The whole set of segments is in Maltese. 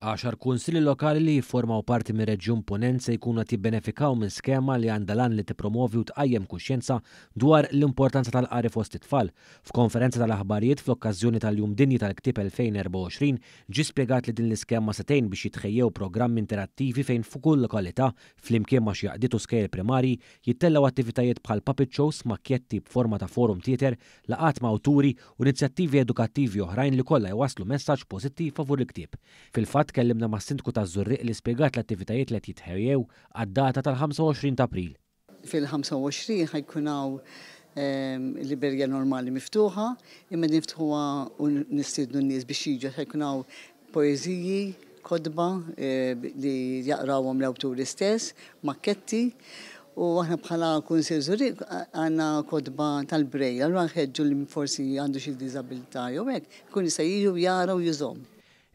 Għaxar kunsilli lokali li jifformaw parti mir-Reġjun Punent se jkunu qed jibbenefikaw minn skema li għandha l-għan li tippromovi u tqajjem kuxjenza dwar l-importanza tal-qari fost it-tfal. F'konferenza tal-aħbarijiet fl-okkażjoni tal-Jum Dinji tal-Ktieb 2024 ġie spjegat li din l-iskema se tgħin biex jitħejjew programmi interattivi fejn f'kull lokalità, flimkien ma' xi għaqdiet u skejjel primarji, jittellgħu attivitajiet bħal puppet shows, makkjetti b'forma ta' forum theatre, laqgħat ma' awturi u inizjattivi edukattivi oħrajn li kollha jwasslu messaġġ pożittiv favur il-ktieb. Fil-fatt tkellimna mas-Sindku taż-Żurrieq li spjegat l-attivitajiet li qed jitħejjew għad-data tal-25 ta' April. Fil-25 ħa jkun hawn librerija normali miftuħa, imma din niftħuha u nistiednu n-nies biex jiġu ħa jkun hawn poeżiji, kotba li jaqrawhom l-awturi stess, makketti u aħna bħala Kunsill Żurrieq għandna kotba tal-Braille, allura nħeġġu li forsi għandu xi diżabilità jew hekk, ikun jista' jiġi u jara u jużhom.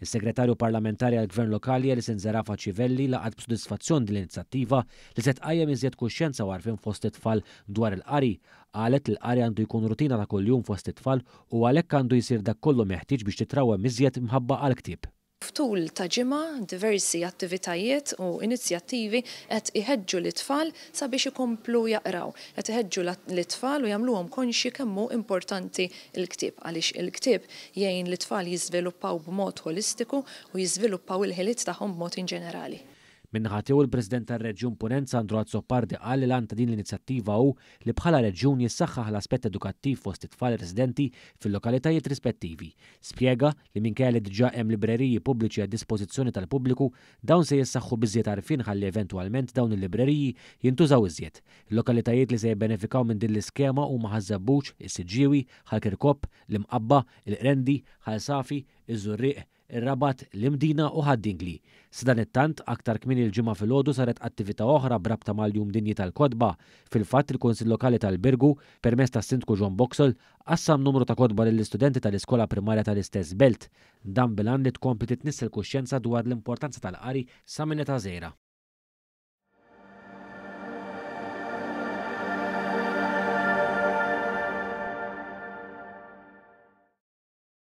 Is-Segretarju Parlamentari għall-Gvern Lokali Alison Zerafa Civelli laqgħet b'sodisfazzjon din l-inizjattiva li se tqajjem iżjed kuxjenza u għarfien fost it-tfal dwar il-qari. Qalet li l-qari għandu jkun rutina ta' kuljum fost it-tfal u għalhekk għandu jsir dak kollu meħtieġ biex titrawwem iżjed mħabba għall-ktieb. F'tul ta' ġimgħa, diversi attivitajiet u inizjattivi qed iħeġġu lit-tfal sabiex ikomplu jaqraw. Qed iħeġġu lit-tfal u jagħmluhom konxji kemm hu importanti l-ktieb għaliex il-ktieb jgħin lit-tfal jiżviluppaw b'mod ħolistiku u jiżviluppaw il-ħiliet tagħhom b'mod inġenerali. Min-naħa tiegħu l-President tar-Reġjun Punent Sandro Azzopardi qal li l-għan ta' din l-inizjattiva hu li bħala reġjun jissaħħaħ l-aspett edukattiv fost it-tfal residenti fil-lokalitajiet rispettivi. Spjega li minkejja li diġà hemm libreriji pubbliċi għad-dispożizzjoni tal-pubbliku, dawn se jissaħħu b'iżjed għarfien ħalli eventwalment dawn il-libreriji jintużaw iżjed. Il-lokalitajiet li se jibbenefikaw minn din l-iskema huma Ħaż-Żebbuġ, is-Siġġiewi, Ħal Kirkop, l-Imqabba, il-Qrendi, Ħal Safi, iż-Żurrieq, ir-Rabat, l-Imdina u Ħad-Dingli. Sadanittant, aktar kmieni l-Ġimgħa filgħodu saret attività oħra b'rabta mal-Jum Dinji tal-Kotba. Fil-fatt, il-Kunsill Lokali tal-Birgu, permezz tas-Sindku John Boxall, qassam numru ta' kotba lill-istudenti tal-iskola primarja tal-istess belt. Dan bil-għan li tkompli titnissel kuxjenza dwar l-importanza tal-qari sa minn età żgħira.